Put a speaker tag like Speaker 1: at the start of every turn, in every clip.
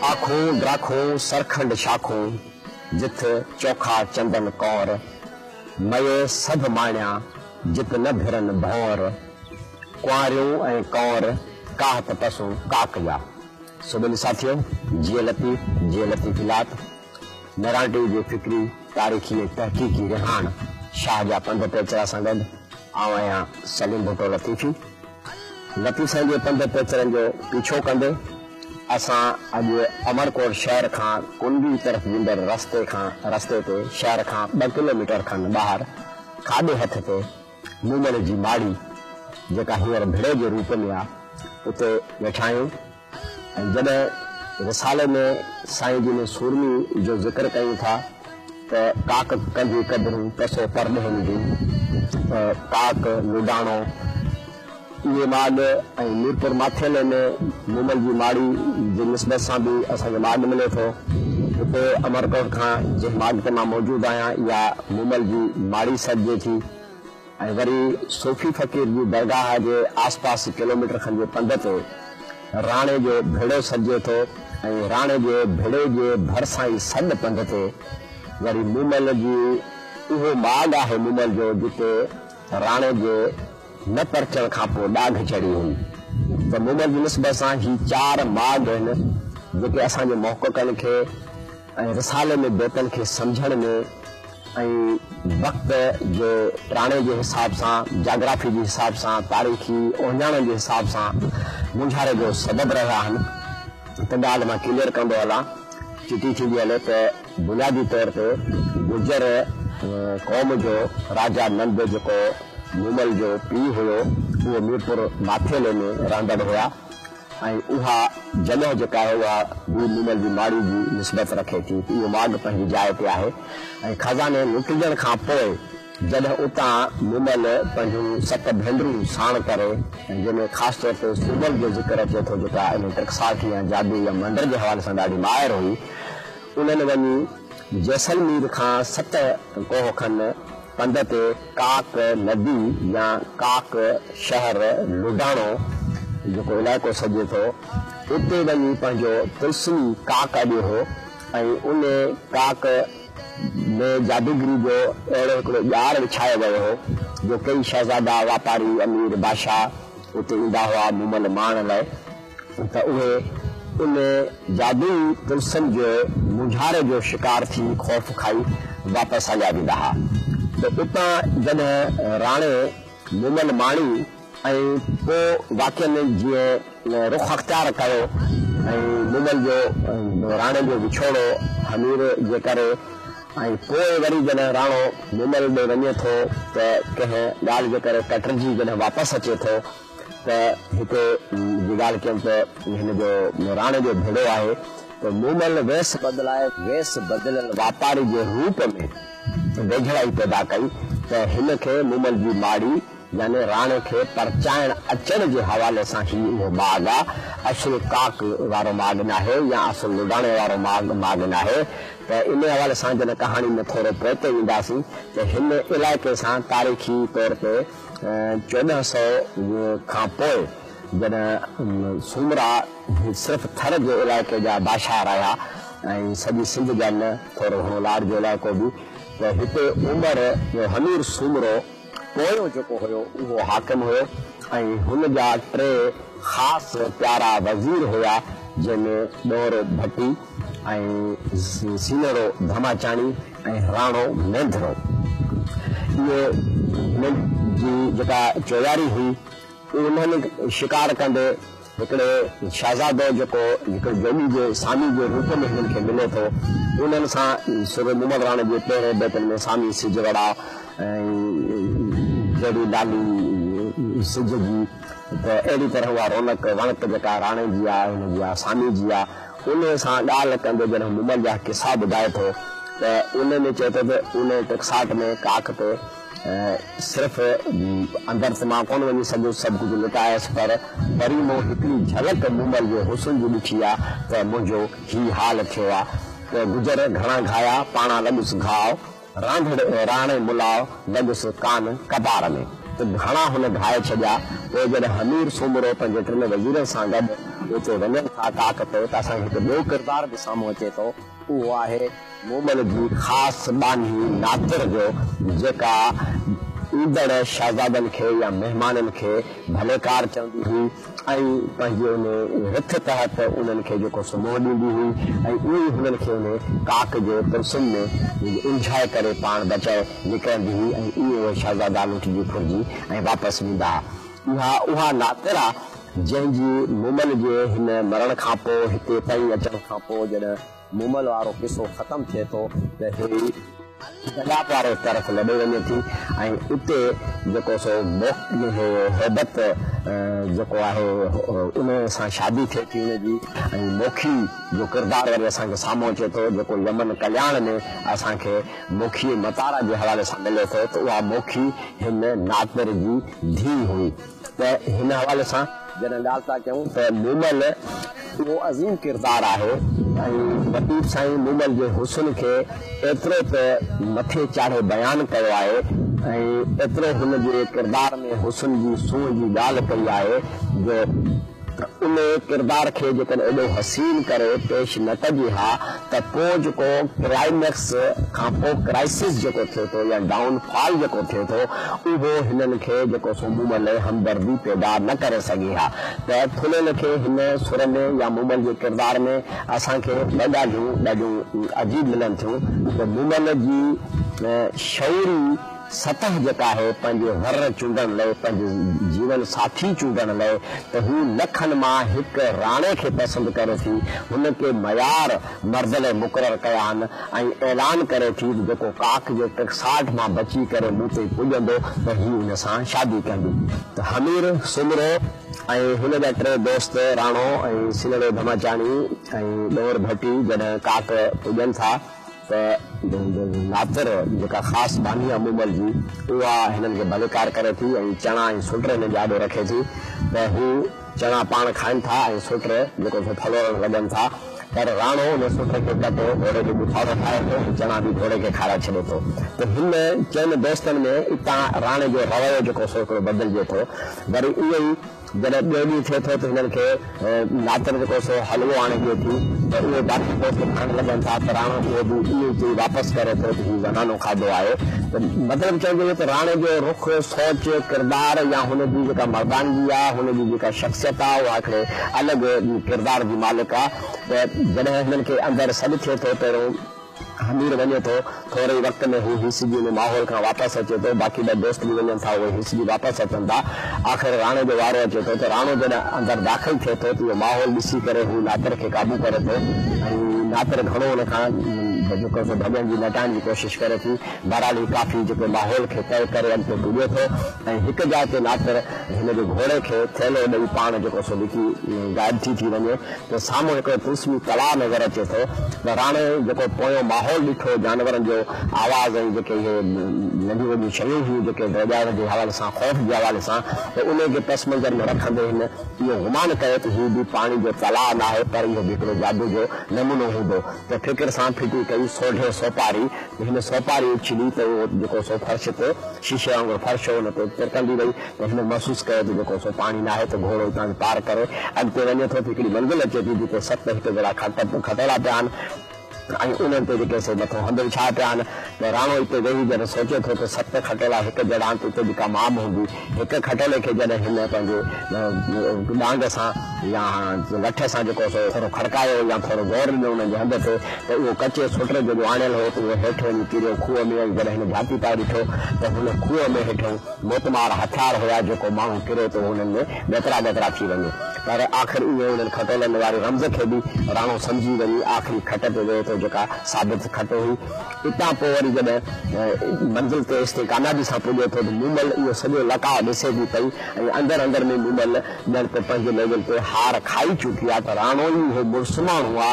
Speaker 1: आखूं द्राखूं सरखंड शाखूं, जिथ चोखा चंदन कौर, मये सभ माण्या जित न भिरन भौर, कुंवारियूं ऐं कौर काह त पसूं काक जा। सुबुल साथियो, जिए लतीफ़, जिए लतीफ़ लात नरांटी जे फ़िक्री तारीख़ी ऐं तहक़ीक़ी रिहाण शाह जा पंध पेचरा सां गॾु आउं आहियां सलीम भुट्टो लतीफ़ी। लतीफ़ साईं जे पंध पेचरनि जो पीछो कंदे असां अॼु अमरकोट शहर खां कुंडी तरफ़ वेंदड़ रस्ते ते शहर खां 2 किलोमीटर खनि ॿाहिरि खाॼे हथ ते मूमल जी माड़ी जेका हींअर भिड़े जे रूप में आहे उते वेठा आहियूं। ऐं जॾहिं रिसाले में साईं जिन सूरमी जो ज़िक्र कयूं था त काक कंधी कदरूं पसो परॾेहनि जूं, त काक लुडाणो इहे माॻ ऐं मीरपुर माथेले में मूमल जी माड़ी जी निस्बत सां बि असांखे माॻ मिले थो। हिते अमरकोट खां जंहिं माॻ ते मां मौजूदु आहियां इहा मूमल जी माड़ी सॾिजे थी। ऐं वरी सूफ़ी फ़क़ीर जी दरगाह जे आसपास किलोमीटर खनि जे पंध ते राणे जो भिड़ो सॾिजे थो ऐं राणे जे भिड़े जे भरिसां ई सॾ पंध ते वरी मूमल जी उहो माॻ आहे मूमल जो जिते राणे जे न परचण खां पोइ ॾाघ चढ़ी हुई। त मूमल जी निस्बत सां ही 4 माॻ आहिनि जेके असांजे मुहक़िक़नि खे ऐं रिसाले में बैतनि खे सम्झण में ऐं वक़्त जे पुराणे जे हिसाब सां, जाग्राफी जे हिसाब सां, तारीख़ी ओञाणनि जे हिसाब सां मुंझारे जो सबबु रहिया आहिनि। त ॻाल्हि मां क्लियर कंदो हलां, चिटी थींदी हले त बुनियादी तौर ते गुजर क़ौम जो राजा नंद जेको मूमल जो पीउ हुयो उहो मीरपुर माथेले में रहंदड़ हुया ऐं उहा जॻह जेका आहे उहा बि मूमल जी माड़ी जी निस्बत रखे थी। इहो माॻ पंहिंजी जाइ ते आहे ऐं ख़ज़ाने लुटिजण खां पोइ जॾहिं उतां मूमल पंहिंजूं 7 भेनरूं साण करे ऐं जंहिंमें ख़ासि तौर ते सूबल जो ज़िक्र अचे थो जेका इन टकसाखी या जादू या मंदर जे हवाले सां ॾाढी माहिर हुई, उन्हनि वञी जैसलमेर खां 7 कोह खनि पंध ते काक नदी या काक शहर लुडाणो जेको इलाइक़ो सॼे थो उते वञी पंहिंजो तुलसी काक अॼो हो ऐं उन काक में जादूगिरी जो अहिड़ो हिकिड़ो ॼार विछायो वियो हो जो कई शहज़ादा, वापारी, अमीर, बादशाह उते ईंदा हुआ मूमल माण लाइ, त उहे उन जादुई तुलसनि जो मुंझारे जो शिकार थी ख़ौफ़ खाई वापसि हलिया वेंदा हुआ। त उतां जॾहिं राणे मूमल माणी ऐं पोइ वाक़िए में जीअं रुख अख़्तियार कयो ऐं मूमल जो राणे जो विछोड़ो हमीर जे करे ऐं पोइ वरी जॾहिं राणो मूमल ॾे वञे थो त कंहिं ॻाल्हि जे करे कटरिजी जॾहिं वापसि अचे थो त हिते जी ॻाल्हि कयमि त हिन जो राणे जो भिड़ो आहे त मूमल वेस बदिलाए वेस बदिलियल वापारी जे रूप में वेझड़ाई पैदा कई ته هن کي مومل جي ماڙي يعني راڻي کي پرچائڻ اچڻ جي حوالي سان هي اهو ماڳ آ، اصل ڪاڪ وارو ماڳ ناهي يا اصل لڊاڻي وارو ماڳ ماڳ ناهي ته انهي حوالي سان جڏهن ڪهاڻي ۾ ٿورو پوئتي وينداسين ته هن علائقي سان تاريخي طور تي 1400 کان پوء جڏهن سومرا صرف ٿر جي علائقي جا بادشاهه رهيا ۽ سڄي سنڌ جا نه ٿورو گهڻو لاڙ جو علائقو به ته هتي عمر جو همير سومرو پويون جيڪو هيو اهو حاڪم هيو ۽ هن جا ٽي خاص پيارا وزير هيا جنهن ۾ ڏونئرو ڀٽي ۽ سينهڙو ڌماچاڻي ۽ راڻو مينڌرو. اهي هنن جي جيڪا چوياري هئي انهن شڪار ڪندي هڪڙي شهزادو جيڪو هڪڙي جوڳي جي سامي جي روپ ۾ هنن کي ملي ٿو، انهن سان سر مومل راڻي جي پهرين بيتن ۾ سامي سج وڙا ۽ جهڙي لالي سج جي ته اهڙي طرح اها رونق وڻڪ جيڪا راڻي جي آ هن جي آ سامي جي آ انهي سان ڳالهه ڪندي جڏهن مومل جا قصا ٻڌائي ٿو ته انهي ۾ چئي ٿو ته انهي ٽڪساٽ ۾ ڪاڪ تي صرف اندر ته مان ڪونه وڃي سگهيس، سڀ ڪجهه لٽايس، پر وري مون هڪڙي جهلڪ مومل جي حسن جي ڏٺي آ ته منهنجو هي حال ٿيو آ ته گجر گهڻا گهايا، پاڻان لڳس گهاء، رانڌڙ راڻي ملاء، لڳس ڪان ڪبار ۾. ته گهڻا هن گهائي ڇڏيا. پوء جڏهن همير سومرو پنهنجي ٽن وزيرن سان گڏ اتي وڃن ٿا ڪاڪ تي ته اسان کي هڪ ٻيو ڪردار به سامهون اچي ٿو، اهو آهي مومل جي خاص ٻانهي ناتر جو، جيڪا ايندڙ شهزادن کي يا مهمانن کي ڀليڪار چوندي هئي ۽ پنهنجي انهي رٿ تحت انهن کي جيڪو سو منهن ڏيندي هئي ۽ ائين ئي هنن کي انهي ڪاڪ جي طلسم ۾ الجهائي ڪري پاڻ بچائي نڪرندي هئي ۽ ائين اهي شهزادا لٽجي ڦرجي ۽ واپس ويندا ها. اها اها ناتر آ، جنهن جي مومل جي هن مرڻ کان پوء هتي تائين اچڻ کان پوء جڏهن مومل وارو قصو ختم ٿئي ٿو ته هي گڏاپ واري طرف لڏي وڃي ٿي ۽ اتي جيڪو سو هيبت جيڪو آهي ان سان شادي ٿئي ٿي ان جي ۽ موکي جو ڪردار وري اسان کي سامهون اچي ٿو جيڪو يمن ڪلياڻ ۾ اسان کي موکي متارا جي حوالي سان ملي ٿو ته اها موکي هن ناتر جي ڌيء هئي ته هن حوالي سان جڏهن ڳالهه ٿا ڪيون ته مومل اهو عظيم ڪردار آهي ۽ لطيف سائين مومل جي حسن کي ايترو ته مٿي چاڙهي بيان ڪيو آهي ۽ ايترو هن جي ڪردار ۾ حسن جي سونهن جي ڳالهه ڪئي آهي جو ان ڪردار کي جيڪڏهن ايڏو حسين ڪري پيش نه ڪجي ها ته پوء جيڪو ڪلائميڪس کان پوء ڪرائسس جيڪو ٿئي ٿو يا ڊائون فال جيڪو ٿئي ٿو اهو هنن کي جيڪو سو مومل لاء همدردي پيدا نه ڪري سگهي ها ته ٿلهي ليکي هن سر ۾ يا مومل جي ڪردار ۾ اسان کي ٻه ڳالهيون ڏاڍيون عجيب ملن ٿيون ته مومل جي شعوري سطح جيڪا آهي پنهنجي ور چونڊڻ لئه، پنهنجي جيون ساٿي چونڊڻ لئه ته هو لکن مان هڪ راڻي کي پسند ڪري ٿي، هن ڪي معيار مرد لئه مقرر ڪيا آهن ۽ اعلان ڪري ٿي ته جيڪو ڪاڪ جي ٽڪساٽ مان بچي ڪري مون تي پڄندو ته هي ان سان شادي ڪندي. ته همير سومرو ۽ هن جا ٽي دوست راڻو ۽ سنهڙو ڌماچاڻي ۽ ڏور ڀٽي جڏهن ڪاڪ پڄن ٿا، ته ناتر جيڪا خاص ٻانهي آ مومل جي، اها هنن کي ڀليڪار ڪري ٿي ۽ چڻا ۽ سوٽر هنن جي آڏو رکي ٿي ته هو چڻا پاڻ کائن ٿا ۽ سوٽر جيڪو سو ڦلورڻ لڳن ٿا پر راڻو ان سوٽر کي ڪٽي گهوڙي جو ٻوٿاڙو ٺاهي ٿو ۽ چڻا به گهوڙي کي کارائي ڇڏي ٿو ته هن چئن دوستن ۾ اتان راڻي جو رويو جيڪو سو هڪڙو بدلجي ٿو وري ائين ئي جڏهن ٻيو ڏينهن ٿئي ٿو ته هنن کي ناتر جيڪو سو حلوو آڻي ڏئي ٿي ته اهو باقي دوست کائڻ لڳن ٿا ته راڻو اهو به ائين ئي چئي واپس ڪري ٿو ته هي زنانو کاڌو آهي ته مطلب چئجي ٿو ته راڻي جو رخ، سوچ، ڪردار يا هن جي جيڪا مردانگي آ، هن جي جيڪا شخصيت آ اها هڪڙي الڳ ڪردار جي مالڪ آ ته جڏهن هنن کي اندر سڏ ٿئي ٿو پهريون همير وڃي ٿو. ٿوري ئي وقت ۾ هو هيسجي ان ماحول کان واپس اچي ٿو. باقي ٻه دوست به وڃن ٿا، اهي هيسجي واپس اچن ٿا. آخر راڻي جو وارو اچي ٿو ته راڻو جڏهن اندر داخل ٿئي ٿو ته اهو ماحول ڏسي ڪري هو ناتر کي قابو ڪري ٿو ۽ ناتر گهڻو ان کان جيڪو سو ڀڄڻ جي نٽائڻ جي ڪوشش ڪري ٿي. بهرحال هي ڪافي جيڪو ماحول کي طئي ڪري اڳتي پڄي ٿو ۽ هڪ جاء تي ناتر هن جي گهوڙي کي ٿيلهو ڏئي پاڻ جيڪو سو لڪي غائب ٿي ٿي وڃي ته سامهون هڪڙو طلسمي تلاء نظر اچي ٿو ته راڻي جيڪو پويون ماحول ڏٺو جانورن جو آواز ۽ جيڪي اهي ننڍيون وڏيون شيون هيون جيڪي ڊيڄارڻ جي حوالي سان خوف جي حوالي سان ته انهي کي پس منظر ۾ رکندي هن اهو گمان ڪيو ته هي به پاڻي جو تلاء ناهي پر اهو به هڪڙو جادو جو نمونو هوندو ته فڪر سان ڦٽي ڪئي سوڍي سوپاري ته هن سوپاري اڇلي ته اهو جيڪو سو فرش تي شيشي وانگر فرش هو ان تي ترڪندي وئي ته هن محسوس ڪيو ته جيڪو سو پاڻي ناهي ته گهوڙو اتان پار ڪري اڳتي وڃي ٿو ته هڪڙي منزل اچي ٿي جتي ست هڪ جهڙا کٽولا پيا آهن ۽ انهن تي جيڪي سي مٿو هنڌ وڇايا پيا آهن ته راڻو اتي ويهي جڏهن سوچي ٿو ته ست کٽولا هڪ جهڙا آهن ته اتي به ڪا مام هوندي. هڪ کٽولي کي جڏهن هن پنهنجي ڏانگ سان يا لٺ سان جيڪو سو ٿورو کڙڪايو يا ٿورو زور ڏنو انهن جي هنڌ تي ته اهو ڪچي سوٽر جو جو آڻيل هو ته اهو هيٺ وڃي ڪريو کوهه ۾ ۽ جڏهن هن جهاتي پائي ڏٺو ته هن کوهه ۾ هيٺئون موتمار هٿيار هيا جيڪو ماڻهو ڪري ته انهن ۾ ڳترا ڳترا ٿي وڃي پر آخر ائين انهن کٽولن واري رمز کي به راڻو سمجهي وڃي آخري کٽ تي ويهي ٿو جيڪا ثابت کٽ هئي. اتان پوء وري جڏهن منزل تي ايستائين ڪاميابي سان پڄي ٿو ته مومل اهو سڄو لقاء ڏسي ٿي پئي ۽ اندر اندر ۾ مومل ڄڻ ته پنهنجي ليول تي هار کائي چڪي آ ته راڻو ئي اهو مڙس ماڻهو آ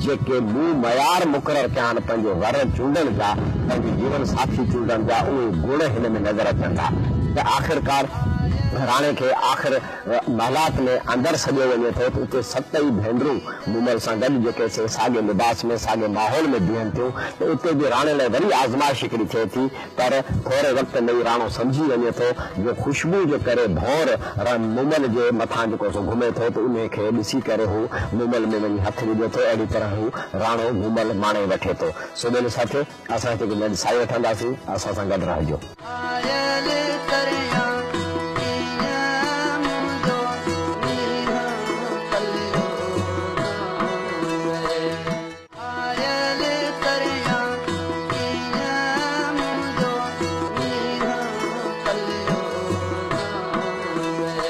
Speaker 1: جيڪي مون معيار مقرر ڪيا آهن پنهنجي ور چونڊڻ جا، پنهنجي جيون ساٿي چونڊڻ جا اهي گڻ هن ۾ نظر اچن ٿا ته آخرڪار راڻي کي آخر محلات ۾ اندر سڏيو وڃي ٿو ته اتي ست ئي ڀينرون مومل سان گڏ جيڪي سي ساڳي لباس ۾ ساڳي ماحول ۾ بيهن ٿيون ته اتي به راڻي لاء وري آزمائش هڪڙي ٿئي ٿي پر ٿوري وقت ۾ ئي راڻو سمجهي وڃي ٿو جو خوشبوء جي ڪري ڀونر مومل جي مٿان جيڪو سو گهمي ٿو ته انهي کي ڏسي ڪري هو مومل ۾ وڃي هٿ وجهي ٿو اهڙي طرح هو راڻو مومل ماڻي وٺي ٿو. سو ٻيلي ساٿيو اسان هتي هڪ ننڍي ساهي وٺنداسين اسان سان گڏ رهجو.
Speaker 2: آيل ڪريان ڪيئن منهنجو نينهن پليو نه آيل ڪريان ڪيئن منهنجو نينهن پليو نه.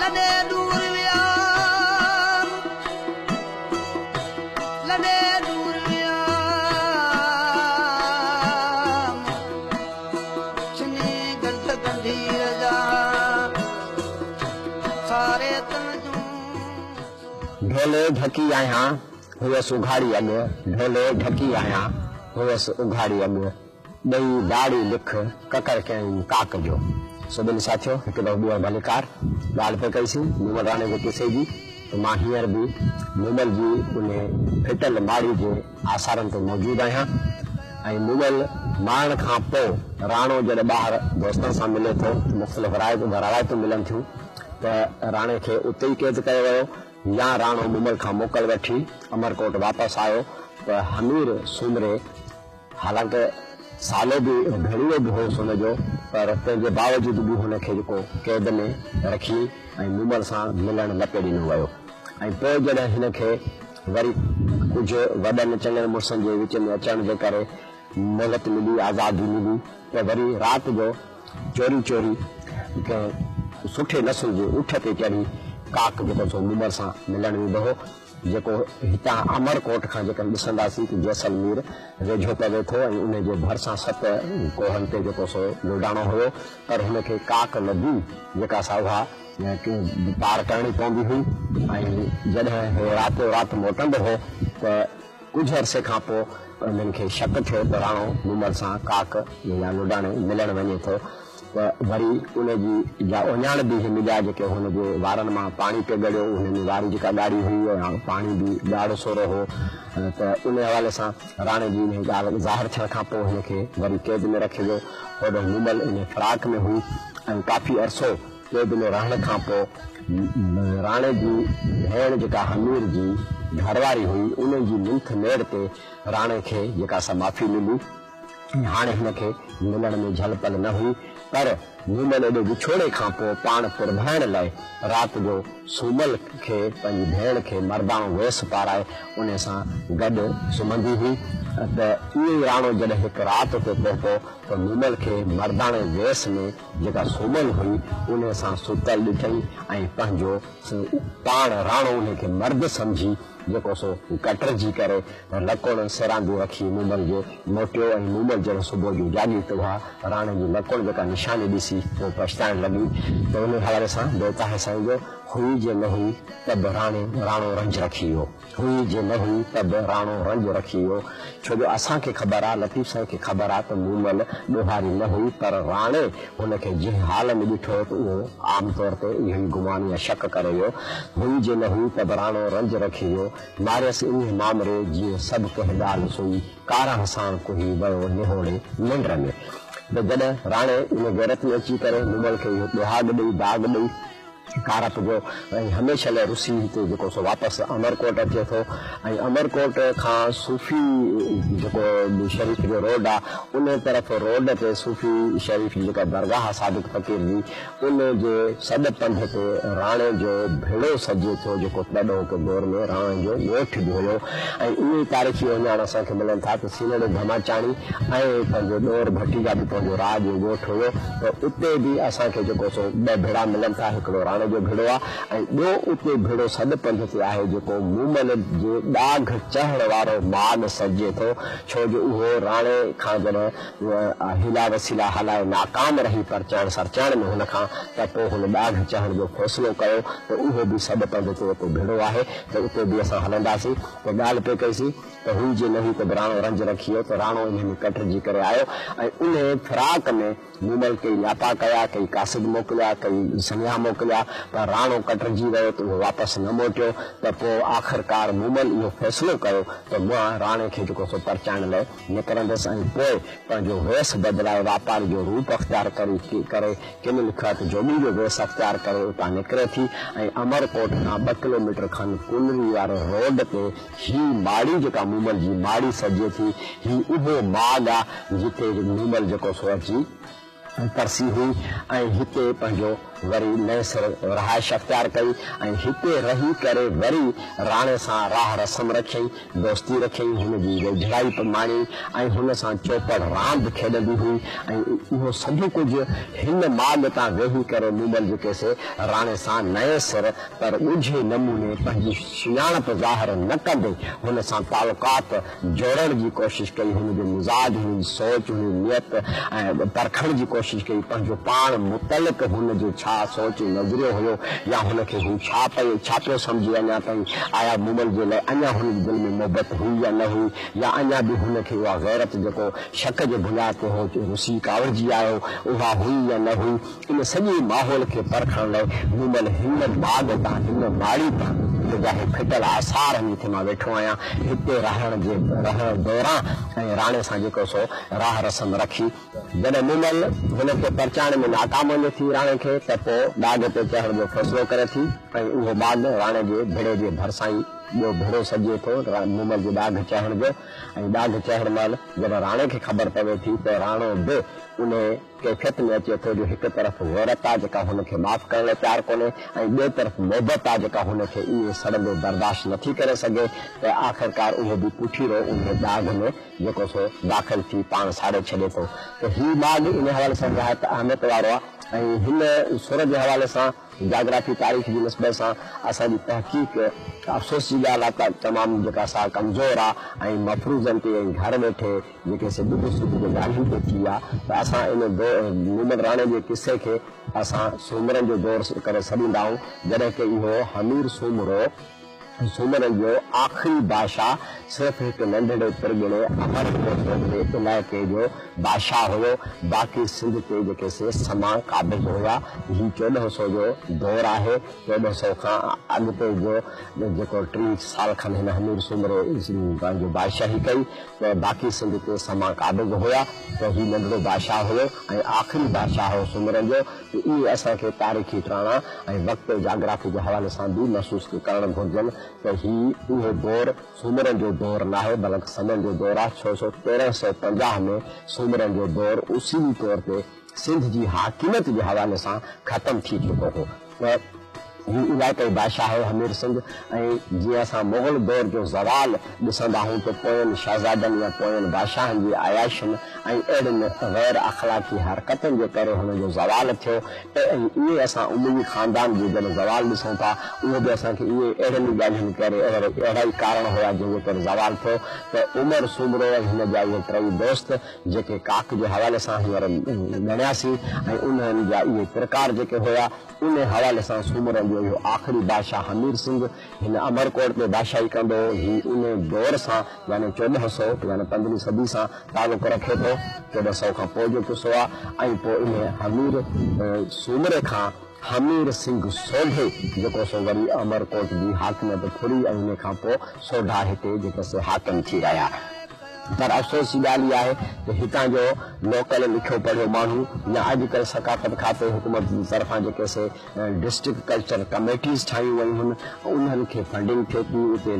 Speaker 2: لڏي ڏور ويام، لڏي ڏور ويام، ڇني ڳنڍ ڳنڍير جا، ساري تن جون سور.
Speaker 1: ڍولي ڍڪي آهيان، هئس اگهاڙي اڳ، ڍولي ڍڪي آهيان، هئس اگهاڙي اڳ. ڏئي لاڙي لک، ڪڪر ڪيائين ڪاڪ جو. سو ٻن ساٿيو، هڪ دفعو ٻيهر ڀليڪار ڳالهه پئي ڪئيسين مومل راڻي جي قصي جي ته مان هينئر به مومل جي انهي ڦٽل ماڙي جي آثارن تي موجود آهيان ۽ مومل مارڻ کان پوء راڻو جڏهن ٻاهر دوستن سان ملي ٿو ته مختلف روايتون ملن ٿيون ته راڻي کي اتي ئي قيد ڪيو ويو يا راڻو مومل کان موڪل وٺي امرڪوٽ واپس آيو ته همير سومري حالانڪ سالو به ڀيڻيو به هوس هن جو، پر تنهن جي باوجود به هن کي جيڪو قيد ۾ رکي ۽ مومل سان ملڻ نه پئي ڏنو ويو ۽ پوء جڏهن هن کي وري ڪجهه وڏن چڱن مڙسن جي وچ ۾ اچڻ جي ڪري مهلت ملي، آزادي ملي ته وري رات جو چوري چوري ڪنهن سٺي نسل جي اٺ تي چڙهي ڪاڪ جيڪو سو مومل سان ملڻ ويندو هو. جيڪو هتان امرڪوٽ کان جيڪڏهن ڏسنداسين ته جيسلمير ويجهو پوي ٿو ۽ ان جي ڀرسان ست ڪوهن تي جيڪو سو لوڊاڻو هيو پر هن کي ڪاڪ ندي جيڪا سا اها پار ڪرڻي پوندي هئي ۽ جڏهن هي راتو رات موٽندو هو ته ڪجهه عرصي کان پوء انهن کي شڪ ٿيو ته راڻو مومل سان ڪاڪ يا لوڊاڻي ملڻ وڃي ٿو. ته وري ان جي جا اهڃاڻ به اهي مليا جيڪي هن جي وارن مان پاڻي پئي ڳڙيو، هن ۾ واري جيڪا ڳاڙهي هئي ۽ پاڻي به ڳاڙهو سورو هو ته ان حوالي سان راڻي جي انهي ڳالهه ظاهر ٿيڻ کان پوء هن کي وري قيد ۾ رکيو ويو. هوڏانهن مومل انهي فراق ۾ هئي ۽ ڪافي عرصو قيد ۾ رهڻ کان پوء راڻي جي ڀيڻ جيڪا همير جي گهرواري هئي انهي جي منٿ ميڙ تي راڻي کي جيڪا سا معافي ملي. ۽ هاڻي هن کي ملڻ ۾ جهل پل نه هئي، پر مومل ايڏي وڇوڙي کان پوء پاڻ پرڀائڻ لاء رات جو سومل کي پنهنجي ڀيڻ کي مرداڻو ويس پارائي انهي سان گڏ سمهندي هئي ته ائين ئي راڻو جڏهن هڪ رات اتي پهتو ته مومل کي مرداڻي ويس ۾ جيڪا سومل هئي انهي سان ستل ڏٺئي ۽ پنهنجو پاڻ راڻو انهي کي مرد سمجهي. جيڪو سو ڪٽرجي ڪري لڪوڻ سيراندي رکي مومل جي موٽيو ۽ مومل جڏهن صبح جو جاڳي ته اها راڻي جي لڪوڻ جيڪا نشاني ڏسي پوء پڇتائڻ لڳي ته انهي حوالي سان بيت آهي سائين جو، هئي جي نه هئي ته به راڻي راڻو رنج رکي ويو. هئي جي نه هئي ته به راڻو رنج رکي ويو. ڇو جو اسان کي خبر آ، لطيف سائين کي خبر آ ته مومل ڏوهاري نه هئي پر راڻي هن کي جنهن حال ۾ ڏٺو هو ته اهو عام طور تي اهو ئي گمان يا شڪ ڪري ويو. هئي جي نه هئي ته به راڻو رنج رکي ويو. ماريس انهيء مامري جيئن سڀ ڪنهن ڳالهه سوئي ڪارانهه ساڻ ڪهي ويو نهوڙي ننڊ ۾. ته جڏهن راڻي ان غيرت ۾ اچي ڪري مومل کي اهو ڏهاڳ ڏئي داغ ڏئي ڪارپ جو ۽ هميشه لاء رسي هتي جيڪو سو واپس امرڪوٽ اچي ٿو ۽ امرڪوٽ کان صوفي جيڪو شريف جو روڊ آ انهي طرف روڊ تي صوفي شريف جي جيڪا درگاهه آ صادق فقير جي ان جي سڏ پنڌ تي راڻي جو ڀيڙو سجي ٿو جيڪو تڏهوڪي دور ۾ راڻي جو ڳوٺ به هيو ۽ اهي ئي تاريخي اهڃاڻ اسان کي ملن ٿا ته سينهڙي ڌماچاڻي ۽ پنهنجو ڏور ڀٽي جا به پنهنجو راء جو ڳوٺ هيو ته اتي به اسان کي جيڪو سو ٻه ڀيڙا ملن ٿا هڪڙو راڻي جو ڀيڙو آهي ۽ ٻيو اتي ڀيڙو سڏ پنڌ تي آهي جيڪو مومل جي ڏاگهه چڙهڻ وارو ماڳ سڏجي ٿو ڇو جو اهو راڻي کان جڏهن حيلا وسيلا هلائي ناڪام رهي پرچائڻ سرچائڻ ۾ هن کان ته پوء هن ڏاگهه چڙهڻ جو فيصلو ڪيو ته اهو به سڏ پنڌ تي اتي ڀيڙو آهي ته اتي به اسان هلنداسين ته ڳالهه پئي ڪئيسين ته هئي جي نه هئي ته به راڻو رنج رکي ويو ته راڻو انهي ۾ ڪٽرجي ڪري آيو ۽ انهي فراق ۾ مومل ڪيئي نياپا ڪيا، ڪيئي قاصد موڪليا، ڪيئي سنيها موڪليا پر راڻو ڪٽرجي ويو ته اهو واپس نه موٽيو ته پوء آخرڪار مومل اهو فيصلو ڪيو ته مان راڻي کي جيڪو سو پرچائڻ لئه نڪرندس ۽ پوء پنهنجو ويس بدلائي واپاري جو روپ اختيار ڪري ڪري ڪن لکيو آهي ته جوڳي جو ويس اختيار ڪري اتان نڪري ٿي ۽ امرڪوٽ کان ٻه ڪلوميٽر کن ڪنري واري روڊ تي هي ماڙي جيڪا مومل جي ماڙي سڏجي ٿي، هي اهو ماڳ آ جتي مومل جيڪو سو اچي ترسي هئي ۽ هتي پنهنجو وري نئين سر رهائش اختيار ڪئي ۽ هتي رهي ڪري وري راڻي سان راهه رسم رکيائين، دوستي رکيائين، هن جي ويجهڙائي ماڻيائين ۽ هن سان چوپڙ راند کيڏندي هئي ۽ اهو سڀ ڪجهه هن ماڳ تان ويهي ڪري مومل جيڪي سي راڻي سان نئين سر پر ڳجهي نموني پنهنجي سڃاڻپ ظاهر نه ڪندي هن سان تعلقات جوڙڻ جي ڪوشش ڪئي، هن جو مزاج، هن جي سوچ، هن جي نيت ۽ پرکڻ جي ڪوشش ڪئي، پنهنجو پاڻ متعلق هن جو ڇا سوچ ۽ نظريو هيو يا هن کي هو ڇا پئي ڇا پيو سمجهي اڃا تائين آيا مومل جي لاء اڃا هن جي دل ۾ محبت هئي يا نه هئي يا اڃا به هن کي اها غيرت جيڪو شڪ جي بنياد تي هو رسي ڪاوڙجي آيو اها هئي يا نه هئي. ان سڄي ماحول کي پرکڻ لاء مومل هن ماڳ تان، هن ماڙي تان، جا هي ڦٽل آثار آهن جتي مان ويٺو آهيان، هتي رهڻ جي رهڻ دوران ۽ راڻي سان جيڪو سو راهه رسم رکي، جڏهن مومل هن کي پرچائڻ ۾ ناڪام وڃي ٿي راڻي کي ته پوء ڏاگهه تي چڙهڻ جو فيصلو ڪري ٿي ۽ اهو ماڳ راڻي جي ڀڙي جي ڀرسان ئي ٻيو ڀڙو سڏجي ٿو، مومل جي ڏاگهه چڙهڻ جو ۽ ڏاگهه چڙهڻ مهل جڏهن راڻي کي خبر پوي ٿي ته راڻو به انهي ڪيفيت ۾ اچي ٿو جو هڪ طرف غيرت آ جيڪا هن کي معاف ڪرڻ لاء تيار ڪونهي ۽ ٻئي طرف محبت آ جيڪا هن کي ائين سڙندي برداشت نٿي ڪري سگهي ته آخرڪار اهو به پٺيرو انهي ڏاگهه ۾ جيڪو سو داخل ٿي پاڻ ساڙي ڇڏي ٿو ته هي ماڳ انهي حوالي سان نهايت اهميت وارو آ ۽ هن سر جي حوالي سان جاگرافي تاريخ جي نسبت سان اسان جي تحقيق افسوس جي ڳالهه آ ته تمام جيڪا سا ڪمزور آ ۽ مفروضن تي ۽ گهر ويٺي جيڪي سي ڏک سک جي ڳالهين تي ٿي آ ته اسان ان مومل راڻي جي قصي کي اسان سومرن جو دور ڪري سڏيندا آهيون جڏهن ڪه اهو همير سومرو سومرن جو آخري بادشاهه صرف هڪ ننڍڙي پرڳڻي امر ڪوٽ جي علائقي جو بادشاهه هيو باقي سنڌ تي جيڪي سي سما قابض هيا هي 14 سو جو دور آهي 14 سو کان اڳتي جو جيڪو 30 سال کن هن همير سومري پنهنجو بادشاهي ڪئي ته باقي سنڌ تي سما قابض هيا ته هي ننڍڙو بادشاهه هيو ۽ آخري بادشاهه هو سومرن جو ته اهي اسان کي تاريخي ٽاڻا ۽ وقت ۽ جاگرافي جي حوالي سان به محسوس ڪرڻ گهرجن ته هي اهو دور سومرن جو دور ناهي بلڪ سمن جو دور آهي ڇو سو 1350 ۾ سومرن جو دور اصولي طور تي سنڌ جي حاڪميت جي حوالي سان ختم ٿي چڪو هو ته. هي علائقائي بادشاهه آهي همير سنگهه ۽ جيئن اسان مغل دور جو زوال ڏسندا آهيون ته پوين شهزادن يا پوين بادشاهن جي عياشين ۽ اهڙين غير اخلاقي حرڪتن جي ڪري هن جو زوال ٿيو ۽ ائين اسان اموي خاندان جو جڏهن زوال ڏسون ٿا اهو به اسان کي ائين اهڙين ئي ڳالهين ڪري اهڙا ئي ڪارڻ هيا جنهن جي ڪري زوال ٿيو ته عمر سومرو ۽ هن جا اهي ٽئي دوست جيڪي ڪاڪ جي حوالي سان هينئر ڳڻياسين ۽ انهن جا اهي پرڪار جيڪي هيا ان حوالي سان سومرن جو اهو آخري بادشاهه همير سنگهه هن امرڪوٽ تي بادشاهي ڪندو هو. هي ان دور سان يعني 1400 يعني پندرهين صدي سان تعلق رکي ٿو. 1400 کان پوء جو قصو آهي ۽ پوء ان همير سومري کان همير سنگهه سوڍي جيڪو سو وري امرڪوٽ جي حاڪميت ڦري ۽ ان کان پوء سوڍا هتي جيڪي سي حاڪم ٿي رهيا. پر افسوس جي ڳالهه اها آهي ته هتان جو لوڪل لکيو پڙهيو ماڻهو يا اڄڪلهه ثقافت کاتي حڪومت جي طرفان جيڪي سي ڊسٽرڪٽ ڪلچر ڪميٽيز ٺاهيون ويون هن انهن کي فنڊنگ ٿئي ٿي اتي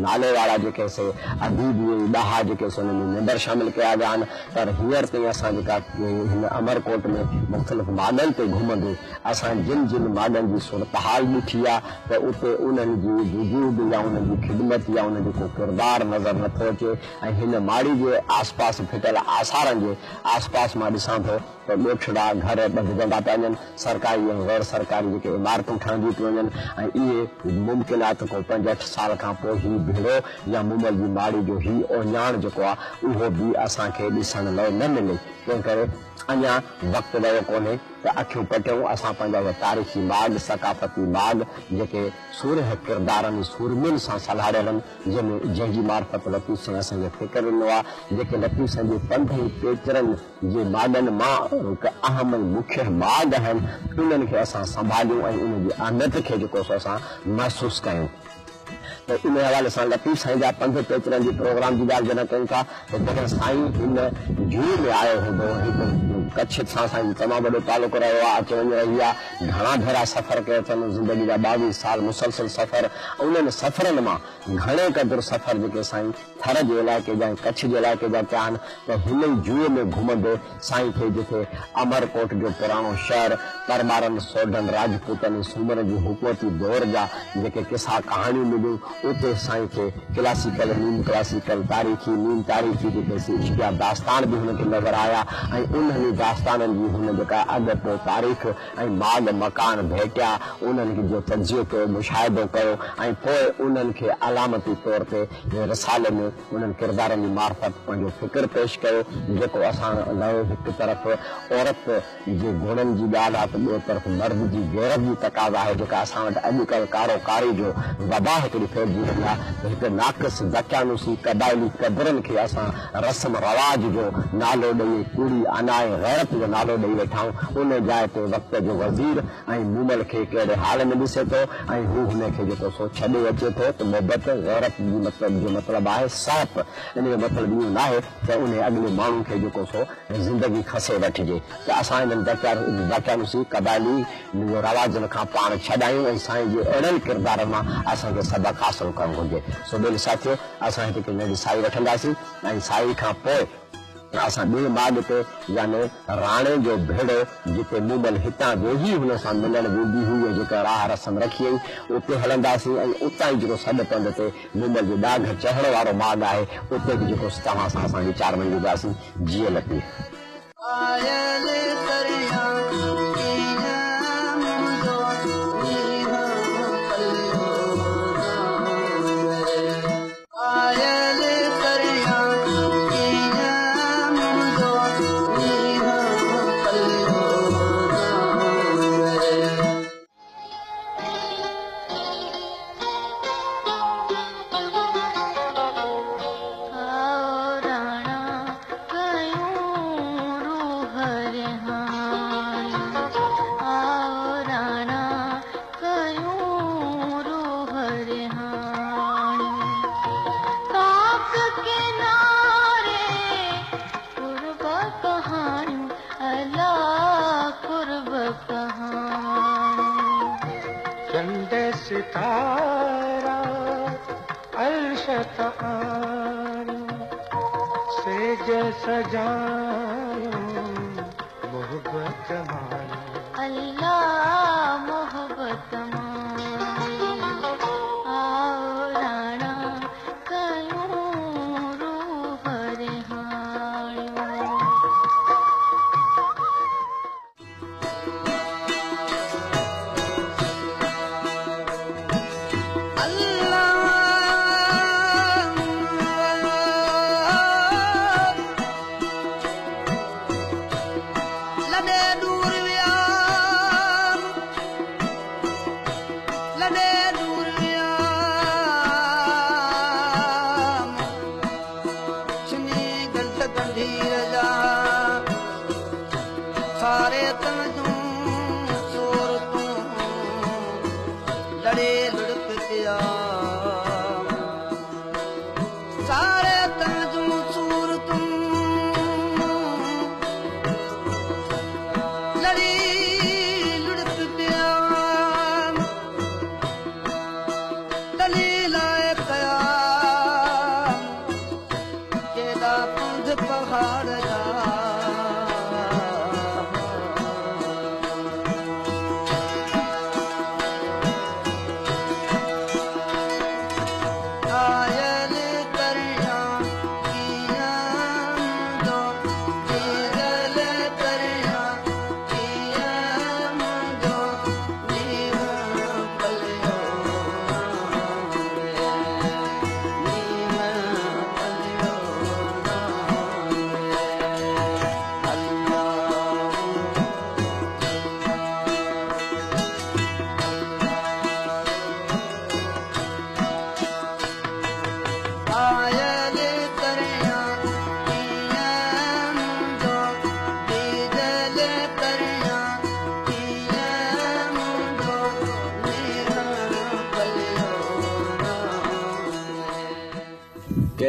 Speaker 1: نالي وارا جيڪي سي اديب ۽ ڏاها جيڪي سي انهن ۾ ميمبر شامل ڪيا ويا آهن پر هينئر تائين اسان جيڪا هن امرڪوٽ ۾ مختلف ماڳن تي گهمندي اسان جن جن ماڳن جي صورتحال ڏٺي آ ته اتي انهن جي وجود يا انهن جي خدمت يا انهن جو ڪو ڪردار نظر نه ٿو اچي ۽ هن ماڙي جي آسپاس ڦٽل آثارن جي آسپاس مان ڏسان ٿو ته ڳوٺڙا، گهر ٻڌجندا پيا وڃن، سرڪاري ۽ غير سرڪاري جيڪي عمارتون ٺهنديون پيون وڃن ۽ اهي ممڪن آ ته ڪو پنج اٺ سال کان پوء هي ڀيڙو يا مومل جي ماڙي جو هي اهڃاڻ جيڪو آ اهو به اسان کي ڏسڻ لئه نه ملي تنهن ڪري اڃا وقت ويو ڪونهي ته اکيون پٽيون اسان پنهنجا اهي تاريخي ماڳ، ثقافتي ماڳ جيڪي سورهيه ڪردارن ۽ سورمين سان سلهاڙيل آهن، جنهن ۾ جنهن جي معرفت لطيف سائين اسان کي فڪر ڏنو آهي، جيڪي لطيف سائين جي پنڌ ۽ پيچرن جي ماڳن مان هڪ اهم ۽ مکيه ماڳ آهن، انهن کي اسان سنڀاليون ۽ انهن جي اهميت کي جيڪو سو اسان محسوس ڪيون. ته ان حوالي سان لطيف سائين جا پنڌ پيچرن جي پروگرام جي ڳالهه جڏهن ڪيون ٿا ته جڏهن سائين هن جوء ۾ آيو هوندو هڪ ڪڇ سان سائين جو تمام وڏو تعلق رهيو آهي اچ وڃ رهي آهي گهڻا ڀيرا سفر ڪيو اٿن زندگي جا 22 سال مسلسل سفر انهن سفرن مان گهڻي قدر سفر جيڪي سائين ٿر جي علائقي جا ۽ ڪڇ جي علائقي جا ڪيا آهن ته هن ئي جوء ۾ گهمندي سائين کي جتي امرڪوٽ جو پراڻو شهر، پرمارن، سوڍن، راجپوتن ۽ سومرن جي حڪومتي دور جا جيڪي قصا ڪهاڻيون مليون، اتي سائين کي ڪلاسيڪل، نيم ڪلاسيڪل، تاريخي، نيم تاريخي جيڪي سي عشقيه داستان به هن کي نظر آيا ۽ انهن ئي داستانن جي هن جيڪا اڳ پوء تاريخ ۽ ماڳ مڪان ڀيٽيا، انهن جو تجزيو ڪيو، مشاهدو ڪيو ۽ پوء انهن کي علامتي طور تي رسالي ۾ انهن ڪردارن جي معرفت پنهنجو فڪر پيش ڪيو، جيڪو اسان لاء هڪ طرف عورت جي گڻن جي ڳالهه آهي ته ٻئي طرف مرد جي غيرت جي تقاضا آهي، جيڪا اسان وٽ اڄڪلهه ڪارو ڪاري جو وبا هڪڙي ڦهلجي وئي آهي ته هڪ ناقص دقيانوسي قبائلي قدرن کي اسان رسم رواج جو نالو ڏئي ۽ ڪوڙي انا ۽ غيرت جو نالو ڏئي ويٺا آهيون، ان جاء تي وقت جو وزير ۽ مومل کي ڪهڙي حال ۾ ڏسي ٿو ۽ هو هن کي جيڪو سو ڇڏي اچي ٿو ته محبت غيرت جي مطلب جو مطلب آهي سهپ ان جو مطلب اهو ناهي ته انهي اڳلي ماڻهو کي جيڪو سو زندگي کسي وٺجي ته اسان انهن دقيانوسي قبائلي رواجن کان پاڻ ڇڏايون ۽ سائين جي اهڙن ڪردارن مان اسان کي سبق حاصل ڪرڻ گهرجي. سو ٻيلي ساٿيو اسان هتي هڪ ننڍي سائي وٺنداسين ۽ سائي کان پوء اسان ٻئي ماڳ تي يعني راڻي جو ڀيڙو جتي مومل هتان ويهي هن سان ملڻ ويندي هئي ۽ جيڪا راهه رسم رکي هئي اتي هلنداسين ۽ اتان ئي جيڪو سڏ پنڌ تي مومل جي ڏاگهه چڙهڻ وارو ماڳ آهي اتي به جيڪو توهان سان اسان ويچار ونڊينداسين. جيئي لطيف.
Speaker 2: آيل ڪريان ڪيئن منهنجو نينهن پليو ناهي. آيل ڪريان ڪيئن منهنجو نينهن پليو ناهي.
Speaker 3: آء راڻا ڪيون روح رهاڻيون، آء راڻا ڪيون روح رهاڻيون، ڪاڪ ڪناري قرب ڪهاڻيون، الا قرب ڪهاڻيون.
Speaker 4: چنڊ ستارا عرش تان سيج سجايون محبت ماڻيون،
Speaker 3: الله محبت ماڻيون.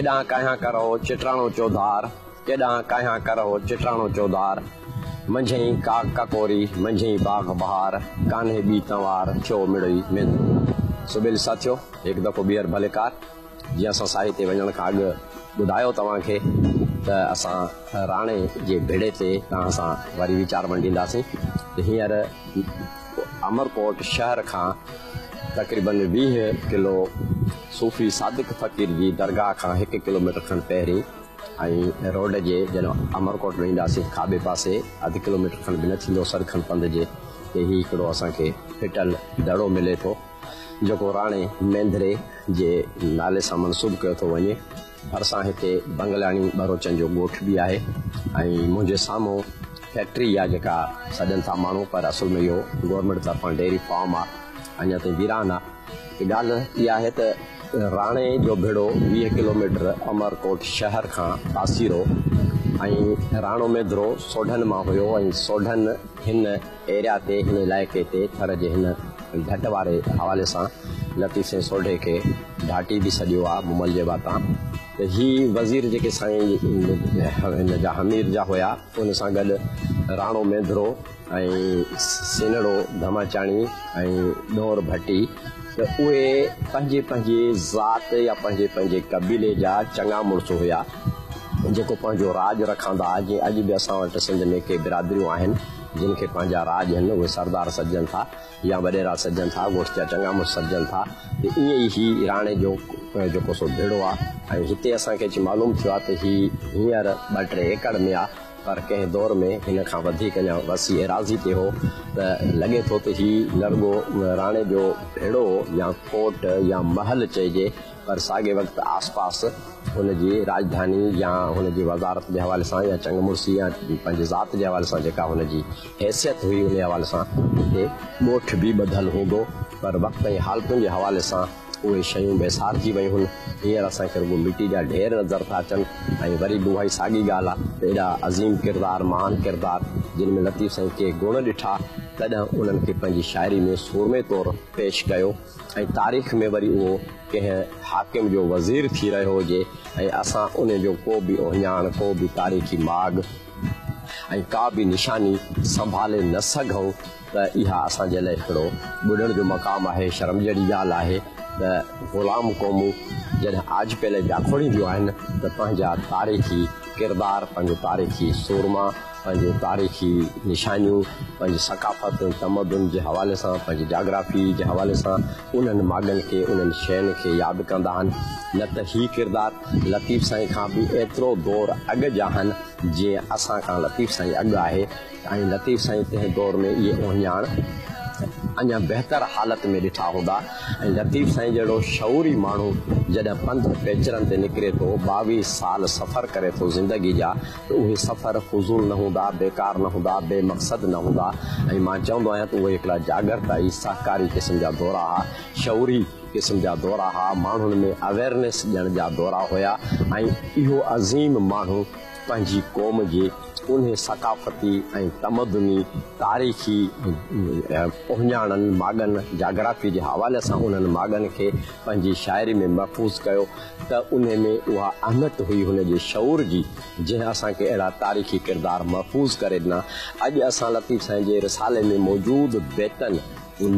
Speaker 1: ڪيڏانهن ڪاهيان ڪرهو، چٽراڻو چوڌار، ڪيڏانهن ڪاهيان ڪرهو، چٽراڻو چوڌار، منجهئين ڪاڪ ڪڪوري، منجهئين باغ بهار، ڪانهي ٻي تنوار، ٿيو مڙوئي مينڌرو. سبيل ساٿيو، هڪ دفعو ٻيهر ڀليڪار. جيئن اسان ساهي تي وڃڻ کان اڳ ٻڌايو توهان کي ته اسان راڻي جي ڀيڙي تي توهان سان وري ويچار ونڊينداسين ته هينئر امرڪوٽ شهر کان تقريبن 20 ڪلو صوفي صادق فقير جي درگاهه کان هڪ ڪلوميٽر کن پهرين ۽ روڊ جي جڏهن امرڪوٽ ۾ اينداسين کاٻي پاسي اڌ ڪلوميٽر کن به نه ٿيندو سر کن پنڌ جي تي هي هڪڙو اسان کي ڦٽل دڙو ملي ٿو جيڪو راڻي مينڌري جي نالي سان منسوب ڪيو ٿو وڃي. ڀرسان هتي بنگلاڻي ٻروچن جو ڳوٺ به آهي ۽ منهنجي سامهون فيڪٽري آ جيڪا سڏن ٿا ماڻهو پر اصل ۾ اهو گورنمينٽ طرفان ڊيري فارم آ اڃا تائين ويران آ ته ڳالهه اها آهي ته راڻي جو ڀيڙو 20 ڪلوميٽر امرڪوٽ شهر کان پاسيرو ۽ راڻو مينڌرو سوڍن مان هيو ۽ سوڍن هن ايريا تي هن علائقي تي ٿر جي هن ڍٽ واري حوالي سان لطيف سائين سوڍي کي ڍاٽي به سڏيو آ مومل جي واتان ته هي وزير جيڪي سائين هن جا همير جا هيا ان سان گڏ راڻو مينڌرو ۽ سينهڙو ڌماچاڻي ۽ ڏور ڀٽي ته اهي پنهنجي پنهنجي ذات يا پنهنجي پنهنجي قبيلي جا چڱا مڙس هيا جيڪو پنهنجو راڄ رکندا ها جيئن اڄ به اسان وٽ سنڌ ۾ ڪي برادريون آهن جن کي پنهنجا راڄ آهن اهي سردار سڏجن ٿا يا وڏيرا سڏجن ٿا، ڳوٺ جا چڱا مڙس سڏجن ٿا ته ائين ئي هي راڻي جو جيڪو سو ڀيڙو آ ۽ هتي اسان کي اچي معلوم ٿيو آ ته هي هينئر ٻه ٽي ايڪڙ ۾ آ پر ڪنهن دور ۾ هن کان وڌيڪ اڃا وسيع ايراضي تي هو ته لڳي ٿو ته هي نه رڳو راڻي جو ڀيڙو يا ڪوٽ يا محل چئجي پر ساڳئي وقت آس پاس هن جي راڄڌاني يا هن جي وزارت جي حوالي سان يا چڱ مڙسي يا پنهنجي ذات جي حوالي سان جيڪا هن جي حيثيت هئي انهي حوالي سان هتي ڳوٺ به ٻڌل هوندو پر وقت ۽ حالتن جي حوالي سان اهي شيون ميسارجي ويون هن. هينئر اسان کي رڳو مٽي جا ڍير نظر ٿا اچن ۽ وري به اها ئي ساڳي ڳالهه آهي ته ايڏا عظيم ڪردار، مهان ڪردار جن ۾ لطيف سائين ڪي گڻ ڏٺا تڏهن انهن کي پنهنجي شاعري ۾ سورمي طور پيش ڪيو ۽ تاريخ ۾ وري اهو ڪنهن حاڪم جو وزير ٿي رهيو هجي ۽ اسان انهي جو ڪو به اهڃاڻ، ڪو به تاريخي ماڳ ۽ ڪا به نشاني سنڀالي نه سگهون ته اها اسان جي لاء هڪڙو ٻڏڻ جو مقام آهي، شرم جهڙي ڳالهه آهي ته غلام قومون جڏهن آجپي لاء جاکوڙينديون آهن ته پنهنجا تاريخي ڪردار، پنهنجو تاريخي سورما، پنهنجون تاريخي نشانيون، پنهنجي ثقافت ۽ تمدن جي حوالي سان، پنهنجي جاگرافي جي حوالي سان انهن ماڳن کي، انهن شين کي ياد ڪندا آهن، نه ته هي ڪردار لطيف سائين کان به ايترو دور اڳ جا آهن، جيئن اسان کان لطيف سائين اڳ آهي ۽ لطيف سائين تنهن دور ۾ اهي اهڃاڻ اڃا بهتر حالت ۾ ڏٺا هوندا ۽ لطيف سائين جهڙو شعوري ماڻهو جڏهن پنڌ پيچرن تي نڪري ٿو، 22 سال سفر ڪري ٿو زندگي جا ته اهي سفر فضول نه هوندا، بيڪار نه هوندا، بي مقصد نه هوندا ۽ مان چوندو آهيان ته اهي هڪڙا جاڳرتائي، سهڪاري قسم جا دورا ها، شعوري قسم جا دورا ها، ماڻهن ۾ اويرنيس ڏيڻ جا دورا هيا ۽ اهو عظيم ماڻهو پنهنجي قوم جي انهي ثقافتي ۽ تمدني، تاريخي اهڃاڻن، ماڳن، جاگرافي جي حوالي سان انهن ماڳن کي پنهنجي شاعري ۾ محفوظ ڪيو ته انهي ۾ اها اهميت هئي هن جي شعور جي جنهن اسان کي اهڙا تاريخي ڪردار محفوظ ڪري ڏنا. اڄ اسان لطيف سائين جي رسالي ۾ موجود بيتن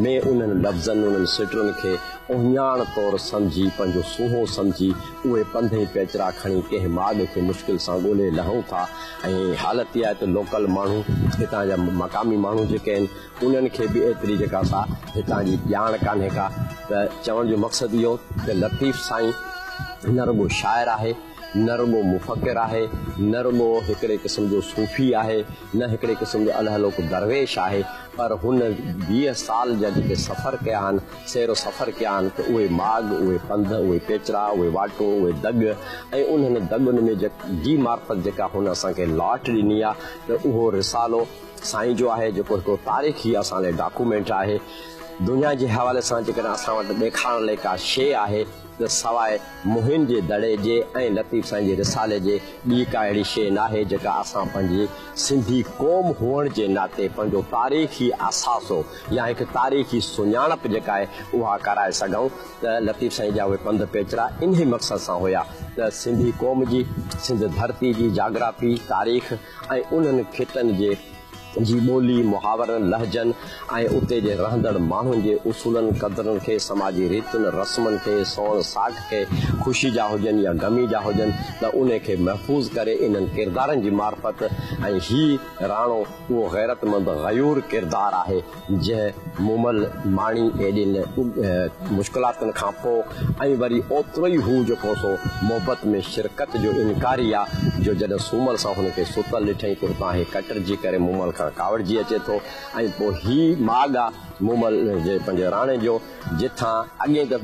Speaker 1: ۾ انهن لفظن، انهن سٽرن کي اهڃاڻ طور سمجهي، پنهنجو سونهون سمجهي، اهي پنڌ ۽ پيچرا کڻي ڪنهن ماڳ کي مشڪل سان ڳولهي لهون ٿا ۽ حالت اها آهي ته لوڪل ماڻهو، هتان جا مقامي ماڻهو جيڪي آهن، انهن کي به ايتري جيڪا سا هتان جي ڄاڻ ڪانهي ڪا ته چوڻ جو مقصد اهو ته لطيف سائين نه رڳو شاعر آهي، نه رڳو مفڪر آهي، نه رڳو هڪڙي قسم جو صوفي آهي، نه هڪڙي قسم جو الهه لوڪ درويش آهي پر هن 20 سال جا جيڪي سفر ڪيا آهن، سير و سفر ڪيا آهن ته اهي ماڳ، اهي پنڌ، اهي پيچرا، اهي واٽون، اهي دڳ ۽ انهن دڳن ۾ جي معرفت جيڪا هن اسان کي لاٽ ڏني آهي ته اهو رسالو سائين جو آهي جيڪو هڪڙو تاريخي اسان لاء ڊاڪومينٽ آهي. دنيا جي حوالي سان جيڪڏهن اسان وٽ ڏيکارڻ لاء ڪا شيء آهي ته سواء موهن جي دڙي جي ۽ لطيف سائين جي رسالي جي ٻي ڪا اهڙي شيء ناهي جيڪا اسان پنهنجي سنڌي قوم هئڻ جي ناتي پنهنجو تاريخي اثاثو يا هڪ تاريخي سڃاڻپ جيڪا آهي اها ڪرائي سگهون ته لطيف سائين جا اهي پنڌ پيچرا انهي مقصد سان هيا ته سنڌي قوم جي سنڌ ڌرتي جي جاگرافي، تاريخ ۽ انهن خطن جي جي ٻولي، محاورن، لهجن ۽ اتي جي رهندڙ ماڻهن جي اصولن، قدرن کي، سماجي ريتن، رسمن کي، سوڻ ساٺ کي، خوشي جا هجن يا غمي جا هجن ته انهي کي محفوظ ڪري انهن ڪردارن جي معرفت ۽ هي راڻو اهو غيرتمند غيور ڪردار آهي جنهن مومل ماڻي ايڏين مشڪلاتن کان پوء ۽ وري اوترو ئي هو جيڪو سو محبت ۾ شرڪت جو انڪاري آ جو جڏهن سومل سان هن کي ستل ڏٺئين ته اتان هي ڪٽرجي ڪري مومل کان ڪاوڙجي اچي ٿو ۽ پوء هي ماڳ آ مومل جي پنهنجي راڻي جو جتان اڳئين ته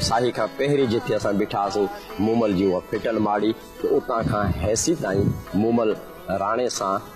Speaker 1: ساهي کان پهرين جتي اسان بيٺا هئاسين مومل جي اها ڦٽل ماڙي ته اتان کان هيسيتائين مومل راڻي سان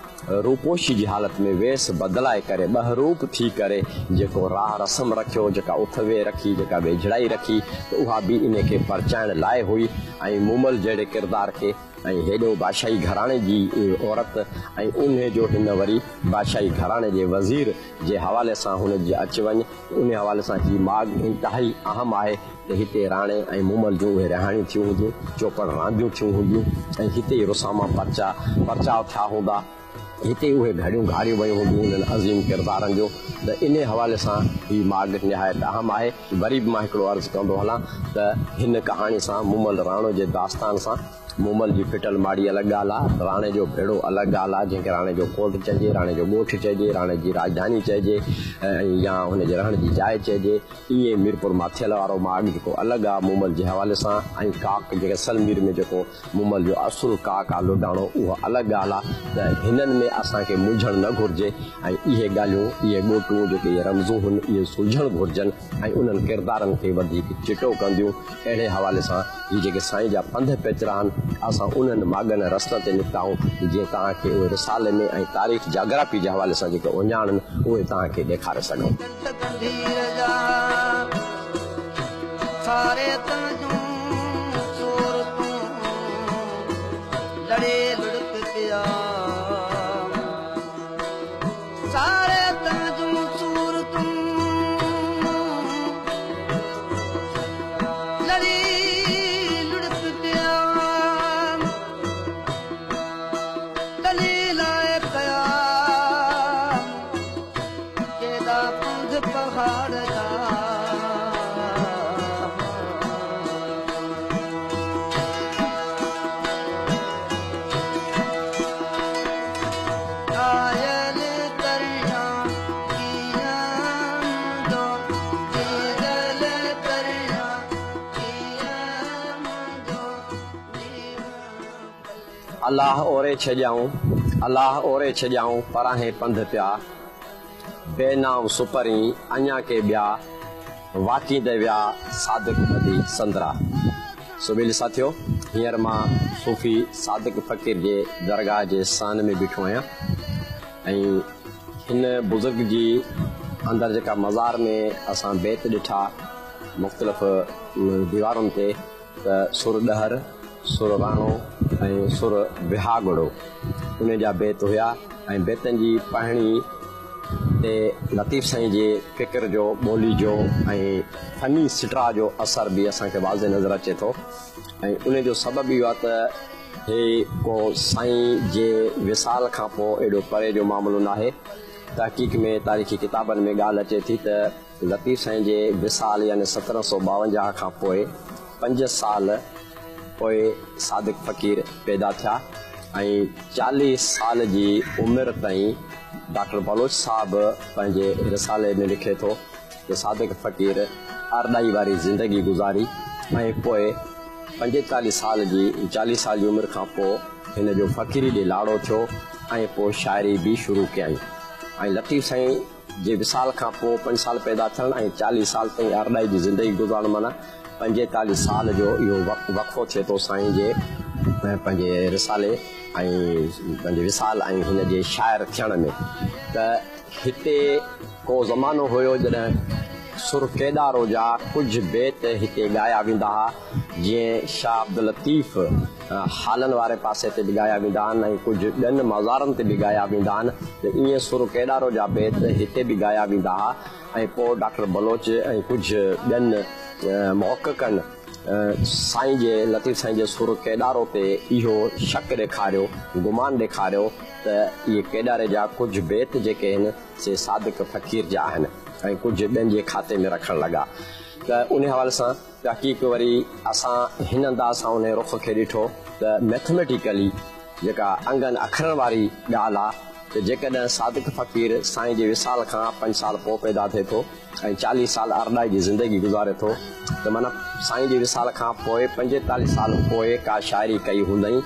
Speaker 1: روپوشي جي حالت ۾ ويس بدلائي ڪري ٻهروپ ٿي ڪري جيڪو راهه رسم رکيو، جيڪا اٿ ويهه رکي، جيڪا ويجهڙائي رکي ته اها به انهي کي پرچائڻ لاء هئي ۽ مومل جهڙي ڪردار کي ۽ هيڏو بادشاهي گهراڻي جي عورت ۽ انهي جو هن وري بادشاهي گهراڻي جي وزير جي حوالي سان هن جي اچ وڃ انهي حوالي سان هي ماڳ انتهائي اهم آهي ته هتي راڻي ۽ مومل جون اهي رهاڻيون ٿيون هونديون، چوپڙ رانديون ٿيون هونديون ۽ هتي ئي رساما پرچا پرچاء ٿيا هوندا، هتي ئي اهي گهڙيون گهاريون ويون هونديون انهن عظيم ڪردارن جو ته انهي حوالي سان هي ماڳ نهايت اهم آهي. وري به مان هڪڙو عرض ڪندو هلان ته هن ڪهاڻي سان مومل راڻو جي داستان سان مومل جي ڦٽل ماڙي الڳ ڳالهه آ، راڻي جو ڀيڙو الڳ ڳالهه آ، جنهن کي راڻي جو ڪوٽ چئجي، راڻي جو ڳوٺ چئجي، راڻي جي راڄڌاني چئجي ۽ يا هن جي رهڻ جي جاء چئجي. ائين ميرپور ماٿيل وارو ماڳ جيڪو الڳ آ مومل جي حوالي سان ۽ ڪاڪ جيسلمير ۾ جيڪو مومل جو اصل ڪاڪ آ لوڊاڻو اهو الڳ ڳالهه آ ته هنن ۾ اسان کي منجهڻ نه گهرجي ۽ اهي ڳالهيون اهي ڳوٽون جيڪي اهي رمزون هن اهي سلجهڻ گهرجن ۽ انهن ڪردارن کي وڌيڪ چٽو ڪنديون اهڙي حوالي سان هي جيڪي سائين جا پنڌ پيچرا آهن اسان انهن ماڳن ۽ رستن تي نڪتا آهيون جيئن توهان کي اهي رسالي ۾ ۽ تاريخ جاگرافي جي حوالي سان جيڪي اهڃاڻ آهن اهي توهان کي ڏيکاري سگهون.
Speaker 2: ڪنٺ ڳنڍير جا ساري تن جون صورتون لڙي لڙڪ پيا ساري تن جون صورتون لڙي لڙڪ پيا ڪلي لاء ڪيا ڪيڏا پنڌ پهاڙ جا. آيل ڪريان ڪيئن منهنجو جيجل ڪريان ڪيئن منهنجو نينهن پليو.
Speaker 1: الله اوري ڇڏيائون، الله اوري ڇڏيائون، پراهين پنڌ پيا. بي نام سپرين اڃا ڪي ٻيا، واڪيندي ويا صادق ٻڌي سندرا. سوڀيلي ساٿيو، هينئر مان صوفي صادق فقير جي درگاهه جي صحن ۾ بيٺو آهيان ۽ هن بزرگ جي اندر جيڪا مزار ۾ اسان بيت ڏٺا مختلف ديوارن تي ته سر ڏهر، سر راڻو ۽ سر وهاڳڙو انهي جا بيت هيا ۽ بيتن جي پڙهڻي تي لطيف سائين جي فڪر جو، ٻولي جو ۽ فني سٽراء جو اثر به اسان کي واضح نظر اچي ٿو ۽ انهي جو سبب اهو آهي ته هي ڪو سائين جي وصال کان پوء ايڏو پري جو معاملو ناهي. تحقيق ۾ تاريخي ڪتابن ۾ ڳالهه اچي ٿي ته لطيف سائين جي وصال يعني 1752 کان پوء پنج سال پوء صادق فقير پيدا ٿيا ۽ 40 سال جي عمر تائين ڊاڪٽر بلوچ صاحب پنهنجي رسالي ۾ لکي ٿو ته صادق فقير ارڏائي واري زندگي گذاري ۽ پوء 45 سال جي 40 سال جي عمر کان پوء هن جو فقيري ڏي لاڙو ٿيو ۽ پوء شاعري به شروع ڪيائين ۽ لطيف سائين جي وصال کان پوء پنج سال پيدا ٿيڻ ۽ 40 سال تائين ارڏائي جي زندگي گذارڻ معنيٰ 45 سال جو اهو وقفو ٿئي ٿو سائين جي پنهنجي رسالي ۽ پنهنجي وصال ۽ هن جي شاعر ٿيڻ ۾ ته هتي ڪو زمانو هيو جڏهن سر ڪيڏارو جا ڪجهه بيت هتي ڳايا ويندا ها، جيئن شاهه عبداللطيف هالن واري پاسي تي به ڳايا ويندا آهن ۽ ڪجهه ٻين مزارن تي به ڳايا ويندا آهن ته ائين سر ڪيڏارو جا بيت هتي به ڳايا ويندا ها ۽ پوء ڊاڪٽر بلوچ ۽ ڪجهه ٻين محققن سائين جي لطيف سائين جي سر ڪيڏارو تي اهو شڪ ڏيکاريو، گمان ڏيکاريو ته اهي ڪيڏاري جا ڪجهه بيت جيڪي آهن سي صادق فقير جا آهن ۽ ڪجهه ٻين جي کاتي ۾ رکڻ لڳا ته انهي حوالي سان تحقيق وري اسان هن انداز سان انهي رخ کي ڏٺو ته مئٿميٽيڪلي جيڪا انگن اکرن واري ڳالهه آ ته جيڪڏهن صادق فقير سائين جي وصال کان پنج سال پوء پيدا ٿئي ٿو ۽ چاليهه سال ارڏائي جي زندگي گذاري ٿو ته معنيٰ سائين جي وصال کان پوء پنجيتاليهه سال پوء ڪا شاعري ڪئي هوندئين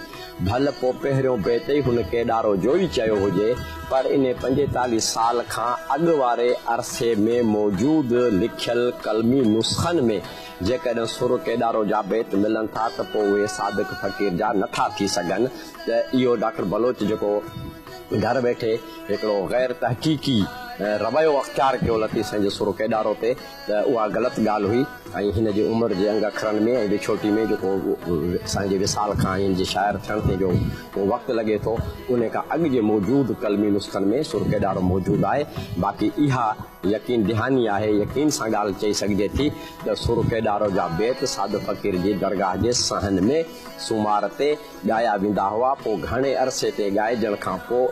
Speaker 1: ڀل پوء پهريون بيت ئي هن ڪيڏارو جو ئي چيو هجي پر انهي پنجيتاليهه سال کان اڳ واري عرصي ۾ موجود لکيل قلمي نسخن ۾ جيڪڏهن سر ڪيڏارو جا بيت ملن ٿا ته پوء اهي صادق فقير جا نه ٿا ٿي سگهن ته اهو ڊاڪٽر بلوچ جيڪو گهر ويٺي هڪڙو غير تحقيقي رويو اختيار ڪيو لطيف سائين جي سر ڪيڏارو تي ته اها غلط ڳالهه هئي ۽ هن جي عمر جي انگ اکرن ۾ ۽ وڇوٽي ۾ جيڪو سائين جي وصال کان ۽ هن جي شاعر ٿيڻ تي جو ڪو وقت لڳي ٿو انهي کان اڳ جي موجود قلمي نسخن ۾ سر ڪيڏارو موجود آهي باقي اها يقين دهاني آهي يقين سان ڳالهه چئي سگهجي ٿي ته سر ڪيڏارو جا بيت سعد فقير جي درگاهه جي صحن ۾ سومار تي ڳايا ويندا هئا، پوء گهڻي عرصي تي ڳائجڻ کان پوء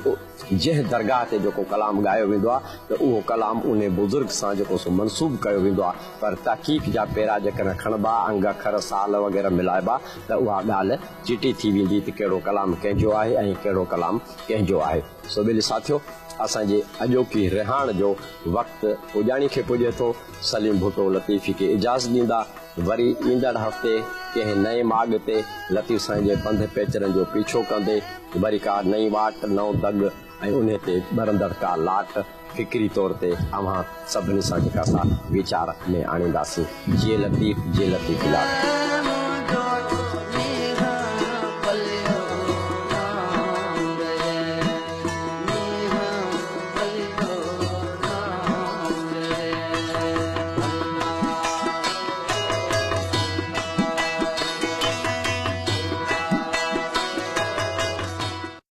Speaker 1: جنهن درگاهه تي جيڪو ڪلام ڳايو ويندو آهي ته اهو ڪلام انهي بزرگ سان جيڪو سو منسوب ڪيو ويندو آهي، پر تحقيق جا پيرا جيڪڏهن کڻبا، انگ اکر، سال وغيره ملائبا ته اها ڳالهه چٽي ٿي ويندي ته ڪهڙو ڪلام ڪنهن جو آهي ۽ ڪهڙو ڪلام ڪنهن جو آهي. سو ٻيلي ساٿيو! اسان جي اڄوڪي رهاڻ جو وقت پڄاڻي کي پڄي ٿو. سليم ڀٽو لطيفي کي اجازت ڏيندا. وري ايندڙ هفتي ڪنهن نئين ماڳ تي لطيف سائين جي پنڌ پيچرن جو پيڇو ڪندي وري ڪا نئين واٽ، نئون دڳ ۽ انهي تي ٻرندڙ ڪا لاٽ فڪري طور تي اوهان سڀني سان جيڪا سا ويچار ۾ آڻينداسين. جيئي لطيف، جيئي لطيفي لاٽ.